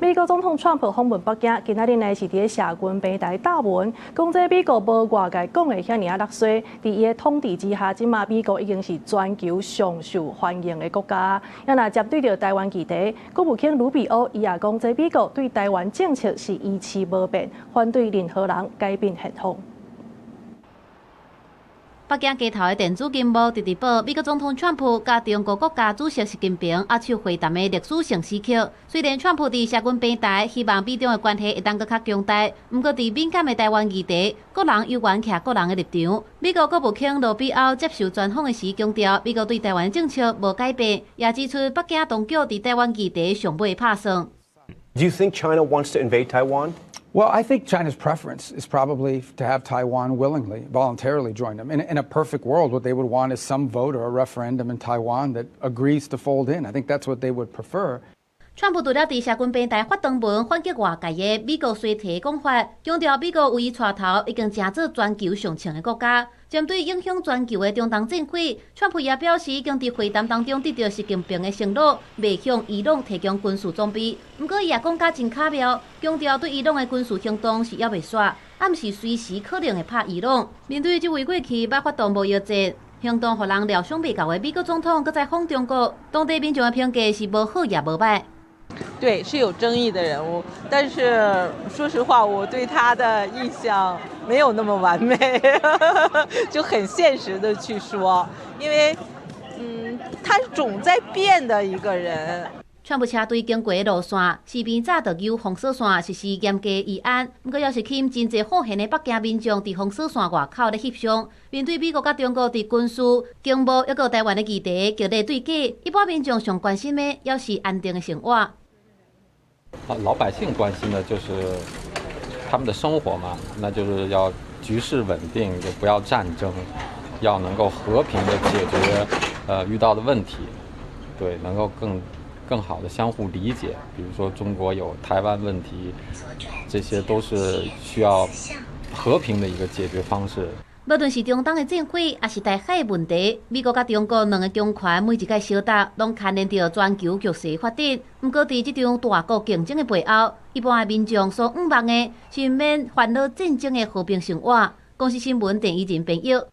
美國總統川普訪問北京，今仔日呢是佇咧社群平台貼文，講這美國無外界講的遐爾仔落衰，佇伊的統治之下，這馬美國已經是全球上受歡迎的國家。啊，若針對著台灣議題，國務卿魯比歐伊也講，這美國對台灣政策是維持無變，反對任何人改變現況。北京街頭的電子螢幕直直播美國總統川普佮中國國家主席習近平握手會談的歷史性時刻。雖然川普佇社群平台希望美中的關係會當閣較強大，毋過佇敏感的台灣議題，各人猶原徛各人的立場。美國國務卿魯比歐接受專訪的時強調，美國對台灣政策無改變，也指出北京當局佇台灣議題上尾拍算。 Do you think China wants to invade Taiwan? Well, I think China's preference is probably to have Taiwan willingly, voluntarily join them. In a perfect world, what they would want is some vote or a referendum in Taiwan that agrees to fold in. I think that's what they would prefer. 川普除了佇社群平台發長文反擊外界的美國衰退講法，強調美國為伊帶頭已經成做全球上強的國家。針對影響全球的中東戰火，川普也表示已經佇會談當中得到習近平的承諾，袂向伊朗提供軍事裝備。毋過伊也講甲真巧妙，強調對伊朗的軍事行動是猶未煞，暗示隨時可能會拍伊朗。面對這位過去捌發動貿易戰，行動予人料想袂到的美國總統，閣再訪中國，當地民眾的評價是無好也無䆀。對，是有爭議的人物，但是說實話，我對他的印象沒有那麼完美，就很現實的去說，因為，他是總在變的一個人。川普車隊經過的路線，視頻早就有封鎖線實施嚴格維安，毋過猶是吸引真濟好閒的北京民眾佇封鎖線外口咧翕相。面對美國佮中國佇軍事、經貿抑閣台灣的議題激烈對決，一般民眾上關心的猶是安定的生活。老百姓關心的就是他們的生活嘛，那就是要局勢穩定，就不要戰爭，要能夠和平的解決遇到的問題，對，能夠更好的相互理解。比如說中國有台灣問題，這些都是需要和平的一個解決方式。無論是中東的戰火，抑是台海問題，美國佮中國兩個強權每一擺相鬥，攏牽連著全球局勢發展。毋過，佇這場大國競爭的背後，一般的民眾所向望的是毋免煩惱戰爭的和平生活。公視新聞鄧以仁編譯。